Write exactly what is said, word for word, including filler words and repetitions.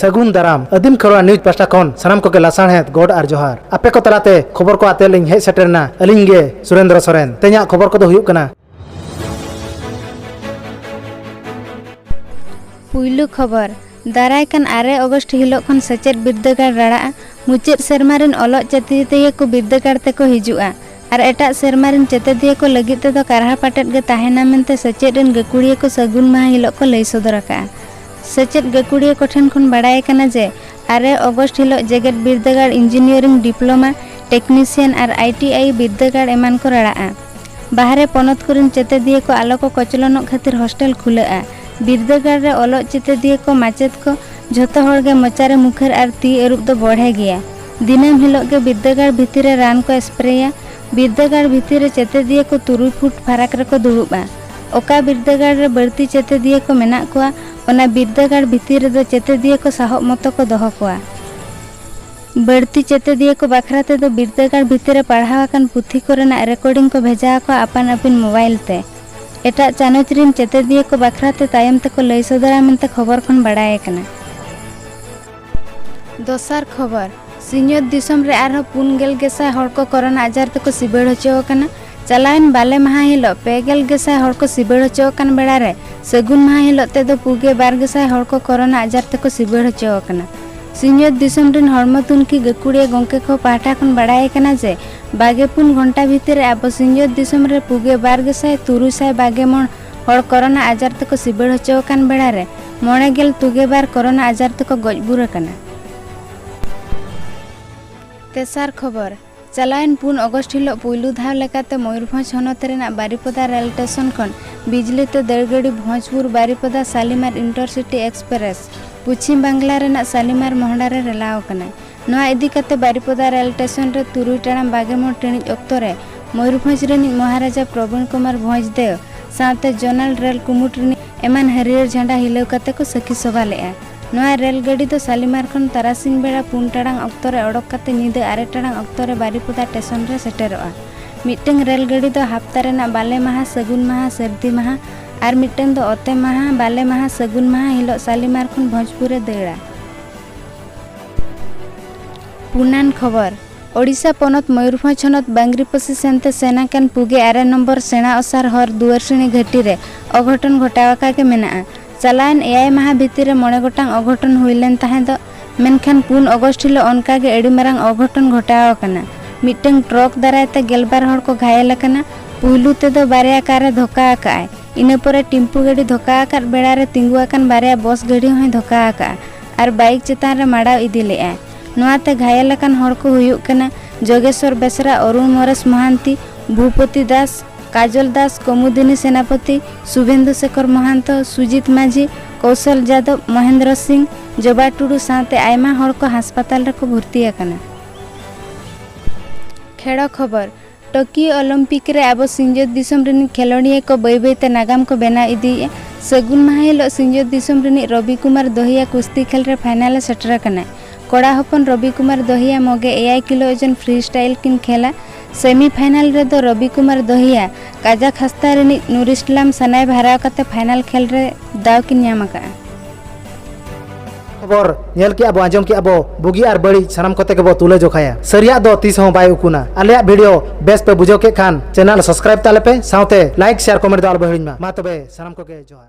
ᱥᱟᱹᱜᱩᱱ ᱫᱟᱨᱟᱢ᱾ ᱟᱹᱫᱤᱢ ᱠᱷᱮᱨᱣᱟᱲ ᱱᱤᱭᱩᱡᱽ ᱯᱟᱦᱴᱟ ᱠᱷᱚᱱ ᱥᱟᱱᱟᱢ ᱠᱚᱜᱮ ᱞᱟᱥᱟᱲᱦᱮᱫ ᱜᱚᱰ ᱟᱨ ᱡᱚᱦᱟᱨ᱾ ᱟᱯᱮ ᱠᱚ ᱛᱟᱞᱟᱛᱮ ᱠᱷᱚᱵᱚᱨ ᱠᱚ ᱟᱛᱮ ᱞᱤᱧ ᱦᱮᱡ ᱥᱮᱴᱮᱨ ᱮᱱᱟ ᱟᱹᱞᱤᱧ ᱜᱮ ᱥᱩᱨᱮᱱᱫᱨᱚ ᱥᱚᱨᱮᱱ᱾ ᱛᱮᱦᱮᱧᱟᱜ ᱠᱷᱚᱵᱚᱨ ᱠᱚᱫᱚ ᱦᱩᱭᱩᱜ ᱠᱟᱱᱟ᱾ ᱯᱩᱭᱞᱩ ᱠᱷᱚᱵᱚᱨ, ᱫᱟᱨᱟᱭ ᱠᱟᱱ ᱟᱨᱮ ᱚᱜᱚᱥᱴ ᱦᱤᱞᱚᱜ ᱠᱷᱚᱱ ᱥᱮᱪᱮᱫ ᱵᱤᱨᱫᱟᱹᱜᱟᱲ ᱨᱟᱲᱟᱜᱼᱟ᱾ ᱢᱩᱪᱟᱹᱫ ᱥᱮᱨᱢᱟ ᱨᱮᱱ ᱚᱞᱚᱜ ᱪᱮᱛᱮᱫᱤᱭᱟᱹ ᱠᱚ ᱵᱤᱨᱫᱟᱹᱜᱟᱲ ᱛᱮᱠᱚ ᱦᱤᱡᱩᱜᱼᱟ ᱟᱨ ᱮᱴᱟᱜ ᱥᱮᱨᱢᱟ ᱨᱮᱱ ᱪᱮᱛᱮᱫᱤᱭᱟᱹ ᱠᱚ ᱞᱟᱹᱜᱤᱫ ᱛᱮᱫᱚ ᱠᱟᱨᱦᱟ ᱯᱟᱴᱮᱫ ᱜᱮ ᱛᱟᱦᱮᱱᱟ ᱢᱮᱱᱛᱮ ᱥᱮᱪᱮᱫ ᱨᱮᱱ ᱜᱟᱹᱠᱷᱩᱲᱤᱭᱟᱹ ᱠᱚ ᱥᱟᱹᱜᱩᱱ ᱢᱟᱦᱟ ᱦᱤᱞᱚᱜ ᱠᱚ ᱞᱟᱹᱭ ᱥᱚᱫᱚᱨ ᱟᱠᱟᱫᱼᱟ᱾ ᱥᱮᱪᱮᱫ ᱜᱟᱹᱠᱷᱩᱲᱤᱭᱟᱹ ᱠᱚᱴᱷᱮᱱ ᱠᱷᱚᱱ ᱵᱟᱲᱟᱭ ᱠᱟᱱᱟ ᱡᱮ ᱟᱨᱮ ᱚᱜᱚᱥᱴ ᱦᱤᱞᱚᱜ ᱡᱮᱜᱮᱛ ᱵᱤᱨᱫᱟᱹᱜᱟᱲ engineering diploma, technician R I T I ᱵᱤᱨᱫᱟᱹᱜᱟᱲ ᱮᱢᱟᱱ ᱠᱚ ᱨᱟᱲᱟᱜᱼᱟ᱾ ᱵᱟᱦᱨᱮ ᱯᱚᱱᱚᱛ ᱠᱚᱨᱮᱱ ᱪᱮᱛᱮᱫᱤᱭᱟᱹ ᱠᱚ ᱟᱞᱚ ᱠᱚ ᱠᱚᱪᱞᱚᱱᱚᱜ ᱠᱷᱟᱹᱛᱤᱨ ᱦᱚᱥᱴᱮᱞ ᱠᱷᱩᱞᱟᱹᱜᱼᱟ᱾ ᱵᱤᱨᱫᱟᱹᱜᱟᱲ ᱨᱮ ᱚᱞᱚᱜ ᱪᱮᱛᱮᱫᱤᱭᱟᱹ ᱠᱚ, ᱢᱟᱪᱮᱫ ᱠᱚ, ᱡᱷᱚᱛᱚ ᱦᱚᱲ ᱜᱮ ᱢᱚᱪᱟ ᱨᱮ ᱢᱩᱠᱷᱟᱹᱨ ᱟᱨ ᱛᱤ ᱟᱹᱨᱩᱵ ᱫᱚ ᱵᱚᱲᱦᱮ ᱜᱮᱭᱟ᱾ ᱫᱤᱱᱟᱹᱢ ᱦᱤᱞᱚᱜ ᱜᱮ ᱵᱤᱨᱫᱟᱹᱜᱟᱲ ᱵᱷᱤᱛᱤᱨ ᱨᱮ ᱨᱟᱱ ᱠᱚ ᱥᱯᱨᱮᱭᱟ᱾ ᱵᱤᱨᱫᱟᱹᱜᱟᱲ ᱵᱷᱤᱛᱤᱨ ᱨᱮ ᱪᱮᱛᱮᱫᱤᱭᱟᱹ ᱠᱚ ᱛᱩᱨᱩᱭ ᱯᱷᱩᱴ ᱯᱷᱟᱨᱟᱠ ᱨᱮᱠᱚ ᱫᱩᱲᱩᱵᱼᱟ᱾ ᱚᱠᱟ ᱵᱤᱨᱫᱟᱹᱜᱟᱲ ᱨᱮ ᱵᱟᱹᱲᱛᱤ ᱪᱮᱛᱮᱫᱤᱭᱟᱹ ᱠᱚ ᱢᱮᱱᱟᱜ ᱠᱚᱣᱟ, ᱚᱱᱟ ᱵᱤᱨᱫᱟᱹᱜᱟᱲ ᱵᱷᱤᱛᱤᱨ ᱨᱮᱫᱚ ᱪᱮᱛᱮᱫᱤᱭᱟᱹ ᱠᱚ ᱥᱟᱦᱚᱵ ᱢᱚᱛᱚ ᱠᱚ ᱫᱚᱦᱚ ᱠᱚᱣᱟ᱾ ᱵᱟᱹᱲᱛᱤ ᱪᱮᱛᱮᱫᱤᱭᱟᱹ ᱠᱚ ᱵᱟᱠᱷᱨᱟ ᱛᱮᱫᱚ ᱵᱤᱨᱫᱟᱹᱜᱟᱲ ᱵᱷᱤᱛᱤᱨ ᱨᱮ ᱯᱟᱲᱦᱟᱣ ᱟᱠᱟᱱ ᱯᱩᱛᱷᱤ ᱠᱚᱨᱮᱱᱟᱜ ᱨᱮᱠᱚᱨᱰᱤᱝ ᱠᱚ ᱵᱷᱮᱡᱟ ᱟᱠᱚᱣᱟ ᱟᱯᱟᱱ ᱟᱹᱯᱤᱱ ᱢᱳᱵᱟᱭᱤᱞ ᱛᱮ᱾ ᱮᱴᱟᱜ ᱪᱟᱱᱚᱪ ᱨᱤᱱ ᱪᱮᱛᱮᱫᱤᱭᱟᱹ ᱠᱚ ᱵᱟᱠᱷᱨᱟ ᱛᱮ ᱛᱟᱭᱚᱢ ᱛᱮᱠᱚ ᱞᱟᱹᱭ ᱥᱚᱫᱚᱨᱟ ᱢᱮᱱᱛᱮ ᱠᱷᱚᱵᱚᱨ ᱠᱷᱚᱱ ᱵᱟᱲᱟᱭ ᱟᱠᱟᱱᱟ᱾ ᱫᱚᱥᱟᱨ ᱠᱷᱚᱵᱚᱨ, ᱥᱤᱧᱚᱛ ᱫᱤᱥᱚᱢ ᱨᱮ ᱟᱨᱦᱚᱸ ᱯᱩᱱ ᱜᱮᱞ ᱜᱮᱥᱟᱭ ᱦᱚᱲ ᱠᱚ ᱠᱚᱨᱳᱱᱟ ᱟᱡᱟᱨ ᱛᱮᱠᱚ ᱥᱤᱵᱟᱹᱲ ᱦᱚᱪᱚ ᱟᱠᱟᱱᱟ᱾ ᱪᱟᱞᱟᱣᱮᱱ ᱵᱟᱞᱮ ᱢᱟᱦᱟ ᱦᱤᱞᱚᱜ ᱯᱮ ᱜᱮᱞ ᱜᱮᱥᱟᱭ ᱦᱚᱲ ᱠᱚ ᱥᱤᱵᱟᱹᱲ ᱦᱚᱪᱚ ᱟᱠᱟᱱ ᱵᱮᱲᱟ ᱨᱮ ᱥᱟᱹᱜᱩᱱ ᱢᱟᱦᱟ ᱦᱤᱞᱚᱜ ᱛᱮᱫᱚ ᱯᱩᱜᱮ ᱵᱟᱨ ᱜᱮᱥᱟᱭ ᱦᱚᱲ ᱠᱚ ᱠᱚᱨᱳᱱᱟ ᱟᱡᱟᱨ ᱛᱮᱠᱚ ᱥᱤᱵᱟᱹᱲ ᱦᱚᱪᱚ ᱟᱠᱟᱱᱟ᱾ ᱥᱤᱧᱚᱛ ᱫᱤᱥᱚᱢ ᱨᱤᱱ ᱦᱚᱲᱢᱚ ᱛᱩᱱᱠᱷᱤ ᱜᱟᱹᱠᱷᱩᱲᱤᱭᱟᱹ ᱜᱚᱢᱠᱮ ᱠᱚ ᱯᱟᱦᱴᱟ ᱠᱷᱚᱱ ᱵᱟᱲᱟᱭ ᱠᱟᱱᱟ ᱡᱮ ᱵᱟᱜᱮ ᱯᱩᱱ ᱜᱷᱚᱱᱴᱟ ᱵᱷᱤᱛᱤᱨ ᱨᱮ ᱟᱵᱚ ᱥᱤᱧᱚᱛ ᱫᱤᱥᱚᱢ ᱨᱮ ᱯᱩᱜᱮ ᱵᱟᱨ ᱜᱮᱥᱟᱭ ᱛᱩᱨᱩᱭ ᱥᱟᱭ ᱵᱟᱜᱮ ᱢᱚᱬ ᱦᱚᱲ ᱠᱚᱨᱳᱱᱟ ᱟᱡᱟᱨ ᱛᱮᱠᱚ ᱥᱤᱵᱟᱹᱲ ᱦᱚᱪᱚ ᱟᱠᱟᱱ ᱵᱮᱲᱟ ᱨᱮ ᱢᱚᱬᱮ ᱜᱮᱞ ᱛᱩᱜᱮ ᱵᱟᱨ ᱠᱚᱨᱳᱱᱟ ᱟᱡᱟᱨ ᱛᱮᱠᱚ ᱜᱚᱡ ᱵᱩᱨ ᱟᱠᱟᱱᱟ᱾ ᱛᱮᱥᱟᱨ ᱠᱷᱚᱵᱚᱨ, ᱪᱟᱞᱟᱣᱮᱱ ᱯᱩᱱ ᱚᱜᱚᱥᱴ ᱦᱤᱞᱚᱜ ᱯᱩᱭᱞᱩ ᱫᱷᱟᱣ ᱞᱮᱠᱟᱛᱮ ᱢᱚᱭᱩᱨᱵᱷᱚᱸᱡᱽ ᱦᱚᱱᱚᱛ ᱨᱮᱱᱟᱜ ᱵᱟᱨᱤᱯᱚᱫᱟ ᱨᱮᱞ ᱥᱴᱮᱥᱚᱱ ᱠᱷᱚᱱ ᱵᱤᱡᱽᱞᱤ ᱛᱮ ᱫᱟᱹᱲ ᱜᱟᱹᱰᱤ ᱵᱷᱚᱸᱡᱽᱯᱩᱨ ᱵᱟᱨᱤᱯᱚᱫᱟ ᱥᱟᱞᱤᱢᱟᱨ ᱤᱱᱴᱟᱨᱥᱤᱴᱤ ᱮᱠᱥᱯᱨᱮᱥ ᱯᱚᱪᱷᱤᱢ ᱵᱟᱝᱞᱟ ᱨᱮᱱᱟᱜ ᱥᱟᱞᱤᱢᱟᱨ ᱢᱚᱦᱰᱟ ᱨᱮ ᱨᱮᱞᱟᱣ ᱟᱠᱟᱱᱟ᱾ ᱱᱚᱣᱟ ᱤᱫᱤ ᱠᱟᱛᱮ ᱵᱟᱨᱤᱯᱚᱫᱟ ᱨᱮᱞ ᱥᱴᱮᱥᱚᱱ ᱨᱮ ᱛᱩᱨᱩᱭ ᱴᱟᱲᱟᱝ ᱵᱟᱜᱮ ᱢᱚᱬ ᱴᱤᱬᱤᱡ ᱚᱠᱛᱚ ᱨᱮ ᱢᱚᱭᱩᱨᱵᱷᱚᱸᱡᱽ ᱨᱤᱱᱤᱡ ᱢᱚᱦᱟᱨᱟᱡᱟ ᱯᱨᱚᱵᱤᱬ ᱠᱩᱢᱟᱨ ᱵᱷᱚᱸᱡᱽ ᱫᱮᱣ ᱥᱟᱶᱛᱮ ᱡᱚᱱᱟᱞ ᱨᱮᱞ ᱠᱩᱢᱩᱴ ᱨᱤᱱᱤᱡ ᱮᱢᱟᱱ ᱦᱟᱹᱨᱭᱟᱹᱲ ᱡᱷᱟᱸᱰᱟ ᱦᱤᱞᱟᱹᱣ ᱠᱟᱛᱮ ᱠᱚ ᱥᱟᱹᱠᱷᱤ ᱥᱚᱵᱷᱟ ᱞᱮᱫᱼᱟ᱾ ᱱᱚᱣᱟ ᱨᱮᱞ ᱜᱟᱹᱰᱤ ᱫᱚ ᱥᱟᱞᱤᱢᱟᱨ ᱠᱷᱚᱱ ᱛᱟᱨᱟᱥᱤᱧ ᱵᱮᱲᱟ ᱯᱩᱱ ᱴᱟᱲᱟᱝ ᱚᱠᱛᱚ ᱨᱮ ᱚᱰᱚᱠ ᱠᱟᱛᱮ ᱧᱤᱫᱟᱹ ᱟᱨᱮ ᱴᱟᱲᱟᱝ ᱚᱠᱛᱚ ᱨᱮ ᱵᱟᱨᱤᱯᱚᱫᱟ ᱥᱴᱮᱥᱚᱱ ᱨᱮ ᱥᱮᱴᱮᱨᱚᱜᱼᱟ᱾ ᱢᱤᱫᱴᱟᱝ ᱨᱮᱞ ᱜᱟᱹᱰᱤ ᱫᱚ ᱦᱟᱯᱛᱟ ᱨᱮᱱᱟᱜ ᱵᱟᱞᱮ ᱢᱟᱦᱟ, ᱥᱟᱹᱜᱩᱱ ᱢᱟᱦᱟ, ᱥᱟᱹᱨᱫᱤ ᱢᱟᱦᱟ ᱟᱨ ᱢᱤᱫᱴᱟᱝ ᱫᱚ ᱚᱛᱮ ᱢᱟᱦᱟ, ᱵᱟᱞᱮ ᱢᱟᱦᱟ, ᱥᱟᱹᱜᱩᱱ ᱢᱟᱦᱟ ᱦᱤᱞᱚᱜ ᱥᱟᱞᱤᱢᱟᱨ ᱠᱷᱚᱱ ᱵᱷᱚᱸᱡᱽᱯᱩᱨ ᱮ ᱫᱟᱹᱲᱟ᱾ ᱯᱩᱱᱟᱱ ᱠᱷᱚᱵᱚᱨ᱾ ᱳᱰᱤᱥᱟ ᱯᱚᱱᱚᱛ ᱢᱚᱭᱩᱨᱵᱷᱚᱸᱡᱽ ᱦᱚᱱᱚᱛ ᱵᱟᱝᱨᱤᱯᱚᱥᱤ ᱥᱮᱱᱛᱮ ᱥᱮᱱ ᱟᱠᱟᱱ ᱯᱩᱜᱮ ᱟᱨᱮ ᱱᱚᱢᱵᱚᱨ ᱥᱮᱬᱟ ᱚᱥᱟᱨ ᱦᱚᱨ ᱫᱩᱣᱟᱹᱨᱥᱤᱬᱤ ᱜᱷᱟᱹᱴᱤ ᱨᱮ ᱚᱜᱷᱚᱴᱚᱱ ᱜᱷᱚᱴᱟᱣ ᱟᱠᱟ ᱜᱮ ᱢᱮᱱᱟᱜᱼᱟ᱾ ᱪᱟᱞᱟᱣᱮᱱ ᱮᱭᱟᱭ ᱢᱟᱦᱟ ᱵᱷᱤᱛᱤᱨ ᱨᱮ ᱢᱚᱬᱮ ᱜᱚᱴᱟᱝ ᱚᱜᱷᱚᱴᱚᱱ ᱦᱩᱭ ᱞᱮᱱ ᱛᱟᱦᱮᱸ ᱫᱚ, ᱢᱮᱱᱠᱷᱟᱱ ᱯᱩᱱ ᱚᱜᱚᱥᱴ ᱦᱤᱞᱳᱜ ᱚᱱᱠᱟ ᱜᱮ ᱟᱹᱰᱤ ᱢᱟᱨᱟᱝ ᱚᱜᱷᱚᱴᱚᱱ ᱜᱷᱚᱴᱟᱣ ᱟᱠᱟᱱᱟ᱾ ᱢᱤᱫᱴᱟᱝ ᱴᱨᱚᱠ ᱫᱟᱨᱟᱭ ᱛᱮ ᱜᱮᱞᱵᱟᱨ ᱦᱚᱲ ᱠᱚ ᱜᱷᱟᱭᱮᱞ ᱟᱠᱟᱱᱟ᱾ ᱯᱩᱭᱞᱩ ᱛᱮᱫᱚ ᱵᱟᱨᱭᱟ ᱠᱟᱨ ᱮ ᱫᱷᱚᱠᱟ ᱟᱠᱟᱫᱼᱟᱭ᱾ ᱤᱱᱟᱹ ᱯᱚᱨᱮ ᱴᱤᱢᱯᱩ ᱜᱟᱹᱰᱤ ᱫᱷᱚᱠᱟ ᱟᱠᱟᱫ ᱵᱮᱲᱟ ᱨᱮ ᱛᱤᱸᱜᱩ ᱟᱠᱟᱱ ᱵᱟᱨᱭᱟ ᱵᱚᱥ ᱜᱟᱹᱰᱤ ᱦᱚᱸᱭ ᱫᱷᱚᱠᱟ ᱟᱠᱟᱫᱼᱟ ᱟᱨ ᱵᱟᱭᱤᱠ ᱪᱮᱛᱟᱱ ᱨᱮ ᱢᱟᱲᱟᱣ ᱤᱫᱤ ᱞᱮᱫᱼᱟᱭ᱾ ᱱᱚᱣᱟᱛᱮ ᱜᱷᱟᱭᱮᱞ ᱟᱠᱟᱱ ᱦᱚᱲ ᱠᱚ ᱦᱩᱭᱩᱜ ᱠᱟᱱᱟ ᱡᱚᱜᱮᱥᱣᱚᱨ ᱵᱮᱥᱨᱟ, ᱚᱨᱩᱬ ᱢᱚᱨᱮᱥ ᱢᱚᱦᱟᱱᱛᱤ, ᱵᱷᱩᱯᱚᱛᱤ ᱫᱟᱥ, ᱠᱟᱡᱚᱞ ᱫᱟᱥ, ᱠᱚᱢᱩᱫᱤᱱᱤ ᱥᱮᱱᱟᱯᱚᱛᱤ, ᱥᱩᱵᱷᱮᱱᱫᱩ ᱥᱮᱠᱷᱚᱨ ᱢᱚᱦᱟᱱᱛᱚ, ᱥᱩᱡᱤᱛ ᱢᱟᱹᱡᱷᱤ, ᱠᱳᱥᱚᱞ ᱡᱟᱫᱚᱵ, ᱢᱚᱦᱮᱱᱫᱨᱚ ᱥᱤᱝ, ᱡᱚᱵᱟ ᱴᱩᱰᱩ ᱥᱟᱶᱛᱮ ᱟᱭᱢᱟ ᱦᱚᱲ ᱠᱚ ᱦᱟᱥᱯᱟᱛᱟᱞ ᱨᱮᱠᱚ ᱵᱷᱚᱨᱛᱤ ᱟᱠᱟᱱᱟ᱾ ᱠᱷᱮᱲᱚ ᱠᱷᱚᱵᱚᱨ᱾ ᱴᱳᱠᱤᱭᱳ ᱚᱞᱤᱢᱯᱤᱠ ᱨᱮ ᱟᱵᱚ ᱥᱤᱧᱚᱛ ᱫᱤᱥᱚᱢ ᱨᱤᱱᱤᱡ ᱠᱷᱮᱞᱳᱰᱤᱭᱟᱹ ᱠᱚ ᱵᱟᱹᱭ ᱵᱟᱹᱭ ᱛᱮ ᱱᱟᱜᱟᱢ ᱠᱚ ᱵᱮᱱᱟᱣ ᱤᱫᱤᱭᱮᱫᱼᱟ᱾ ᱥᱟᱹᱜᱩᱱ ᱢᱟᱦᱟ ᱦᱤᱞᱳᱜ ᱥᱤᱧᱚᱛ ᱫᱤᱥᱚᱢ ᱨᱤᱱᱤᱡ ᱨᱚᱵᱤ ᱠᱩᱢᱟᱨ ᱫᱚᱦᱤᱭᱟ ᱠᱩᱥᱛᱤ ᱠᱷᱮᱞ ᱨᱮ ᱯᱷᱟᱭᱱᱟᱞ ᱮ ᱥᱮᱴᱮᱨ ᱟᱠᱟᱱᱟ᱾ ᱠᱚᱲᱟ ᱦᱚᱯᱚᱱ ᱨᱚᱵᱤ ᱠᱩᱢᱟᱨ ᱫᱚᱦᱤᱭᱟ ᱢᱚᱜᱮ ᱮᱭᱟᱭ ᱠᱤᱞᱳ ᱳᱡᱚᱱ ᱯᱷᱨᱤ ᱥᱴᱟᱭᱤᱞ ᱠᱤᱱ ᱠᱷᱮᱞᱟ᱾ ᱥᱮᱢᱤ ᱯᱷᱟᱭᱱᱟᱞ ᱨᱮᱫᱚ ᱨᱚᱵᱤ ᱠᱩᱢᱟᱨ ᱫᱚᱦᱤᱭᱟ ᱠᱟᱡᱟᱠᱷᱟᱥᱛᱟᱱ ᱨᱤᱱᱤᱡ ᱱᱩᱨᱤᱥᱞᱟᱢ ᱥᱟᱱᱟᱭᱮᱵ ᱦᱟᱨᱟᱣ ᱠᱟᱛᱮ ᱯᱷᱟᱭᱱᱟᱞ ᱠᱷᱮᱞ ᱨᱮ ᱫᱟᱣ ᱠᱤᱱ ᱧᱟᱢ ᱟᱠᱟᱫᱼᱟ᱾ ᱠᱷᱚᱵᱚᱨ ᱧᱮᱞ ᱠᱮᱜᱼᱟ ᱵᱚ, ᱟᱸᱡᱚᱢ ᱠᱮᱜᱼᱟ ᱵᱚ, ᱵᱩᱜᱤ ᱟᱨ ᱵᱟᱹᱲᱤᱡ ᱥᱟᱱᱟᱢ ᱠᱚᱛᱮ ᱜᱮᱵᱚ ᱛᱩᱞᱟᱹ ᱡᱚᱠᱷᱟᱭᱟ᱾ ᱥᱟᱹᱨᱤᱭᱟᱜ ᱫᱚ ᱛᱤᱥ ᱦᱚᱸ ᱵᱟᱭ ᱩᱠᱩᱱᱟ᱾ ᱟᱞᱮᱭᱟᱜ ᱵᱷᱤᱰᱤᱭᱳ ᱵᱮᱥ ᱯᱮ ᱵᱩᱡᱷᱟᱹᱣ ᱠᱮᱫ ᱠᱷᱟᱱ ᱪᱮᱱᱮᱞ ᱥᱟᱵᱥᱠᱨᱟᱭᱤᱵ ᱛᱟᱞᱮ ᱯᱮ, ᱥᱟᱶᱛᱮ ᱞᱟᱭᱤᱠ, ᱥᱮᱭᱟᱨ, ᱠᱚᱢᱮᱱᱴ ᱫᱚ ᱟᱞᱚ ᱯᱮ ᱦᱤᱲᱤᱧ ᱢᱟ᱾ ᱢᱟ ᱛᱚᱵᱮ ᱥᱟᱱᱟᱢ ᱠᱚᱜᱮ ᱡᱚᱦᱟᱨ᱾